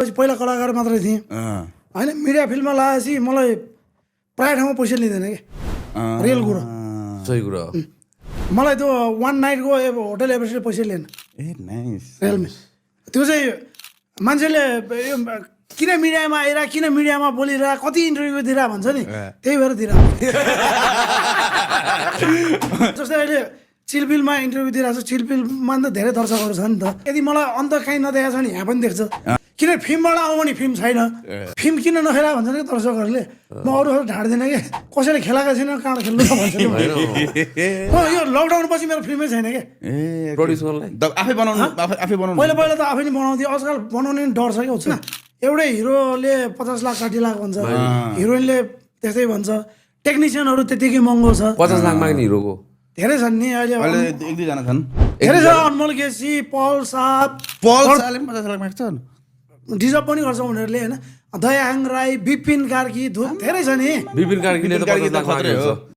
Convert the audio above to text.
पहिला कलाकार मात्रै थिएँ होइन मिडिया फिल्डमा लगाएपछि मलाई प्रायः ठाउँमा पैसा लिँदैन कि रियल कुरो सही कुरा हो मलाई त्यो वान नाइटको होटल एभरेस्टले पैसा लिएन ए नाइस रियलमा त्यो चाहिँ मान्छेले यो किन मिडियामा आएर किन मिडियामा बोलिरह कति इन्टरभ्यू दिएर भन्छ नि त्यही भएर दिएर जस्तै अहिले चिलबिलमा इन्टरभ्यू दिइरहेको छ चिलबिलमा त धेरै दर्शकहरू छ नि त यदि मलाई अन्त कहीँ नदेखाएको छ नि यहाँ पनि देख्छ किन फिल्मबाट आउँ भने फिल्म छैन फिल्म किन नखेला भन्छ नि दर्शकहरूले म अरूहरू ढाड्दिनँ कि कसैले खेलाएको छैन कहाँ खेल्नु त भन्छ यो लकडाउन पछि मेरो फिल्मै छैन कि ए प्रड्युस गर्नलाई आफै बनाउनु आफै बनाउनु पहिला त आफै नै बनाउँथ्यो आजकल बनाउने नि डर छ क्या उसमा एउटै हिरोले 50 लाख 60 लाख भन्छ हिरोइनले त्यस्तै भन्छ टेक्निसियनहरू त्यतिकै महँगो छ 50 लाख माग्ने हिरोको धेरै छन् नि अहिले अहिले एक दुईजना छन् धेरै छ अनमोल केसी पल साप पल साले पनि 50 लाख माग्छन् डिजर्भ पनि गर्छ उनीहरूले होइन दयाहाङ राई विपिन कार्की धेरै छ नि विपिन कार्कीले त 50 लाख खत्रै हो। माग्छ